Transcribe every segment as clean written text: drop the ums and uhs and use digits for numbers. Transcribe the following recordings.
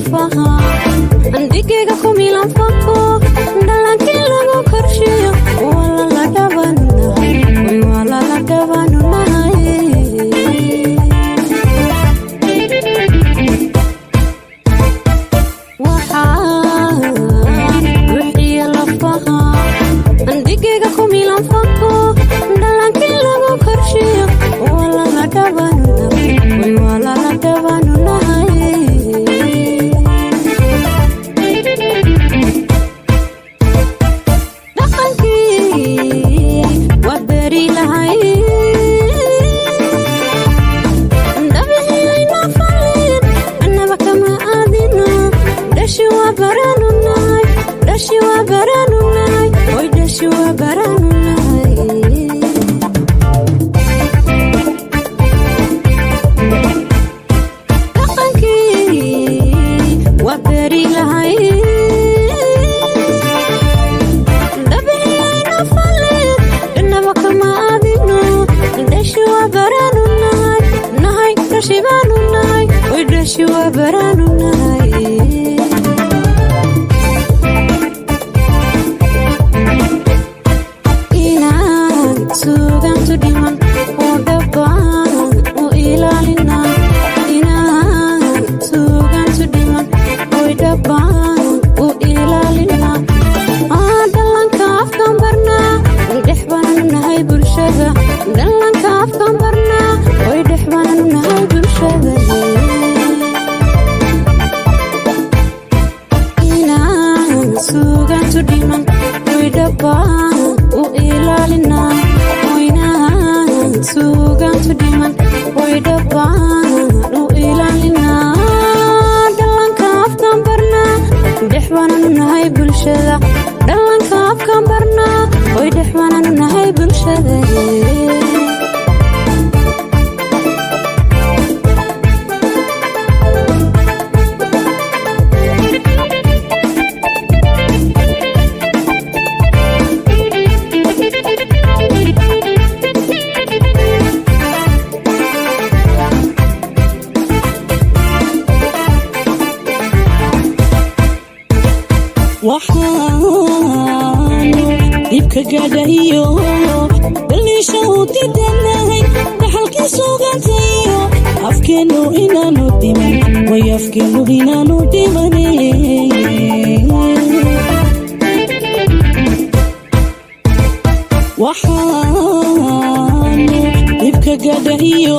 Lafaha andhigayga ku milan fanko, dhalankii lagu korshiyo, waa lala dhabanunahay, way waa lala dhabanunahay. Waxaa buuxiya lafaha andhigayga ku milan fanko, dhalankii lagu korshiyo, waa lala dhabanunahay, way waa lala dhabanunahay. Dhaqankii waa beri lahay, dhabihiayna falin, annaba kama aadino. Dhashi waa baranunahay, dhashi waa baranunahay, oy dhashi waa baranunahay. Dhaqankii waa beri lahay, dhabihiayna falin, dhanaba kama aadino. Dhashi waa baranunahay nahay, dhashi baanu nahay, oy dhashi waa baranunahay. Inaan suugaantu dhiman oo dhabbaan u ilaalina, inaan suugaantu dhiman oy dhabbaan u ilaalina. Dhalanka afkan barnaa, dhex baanu nahay bulshada. Dhalanka afkan barnaa, oy dhex baanu nahay bulshada. Inaan suugaantu dhiman oy dhabbaan u ilaalina, oynaan suugaantu dhiman oy dhabbaan u ilaalina. Dhalanka afkan barnaa, dhex baananu nahay bulshada. Dhalanka afkan barnaa, oy dhex baananu nahay bulshada. Waxaanu dhibka gaadhayo daliisha u didanahay, dhaxalkii sugantayo afkeennu inaanu dhiman, way afkeennu inaanu dhiman. Waxaanu dhibka gaadhayo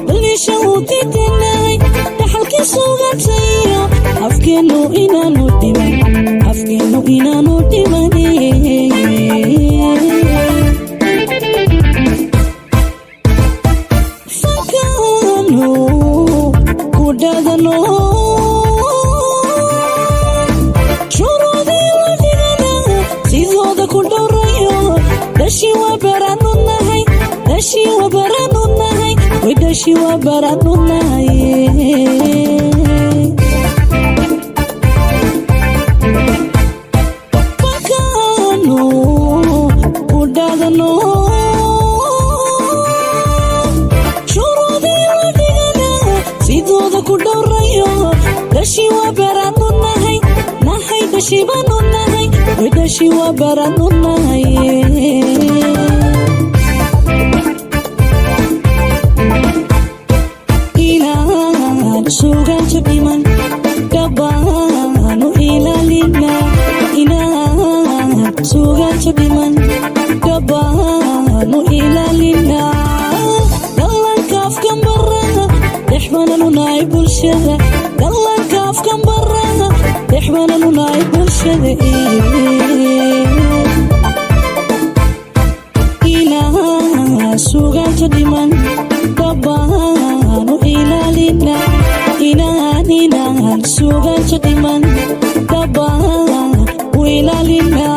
daliisha u didanahay, dhaxalkii sugantayo afkeennu inaanu dhiman, afkeennu inaanu dhiman. Fankaanu ku dhadano, shuruudii la dhigana sidooda ku dhowrayo. Dhashi waa baranu nahay, dhashi waa baranu nahay, way dhashi waa baranu nahay. Fankaanu ku dhadano, shuruudii la dhigana sidooda ku dhowrayo. Dhashi waa baranu nahay nahay, dhashi baanu nahay, way dhashi waa baranu nahay. Inaan suugaantu dhiman dhabaanu ilaalina, inaan suugaantu dhiman dhabaanu ilaalina. Dhalanka afkan barana, dhex baananu nahay bulshada. Dhalanka afkan barana, dhex baananu nahay bulshada. Inaan suugaantu dhiman dhabaanu ilaalina, inaan suugaantu dhiman dhabaan u ilaalina.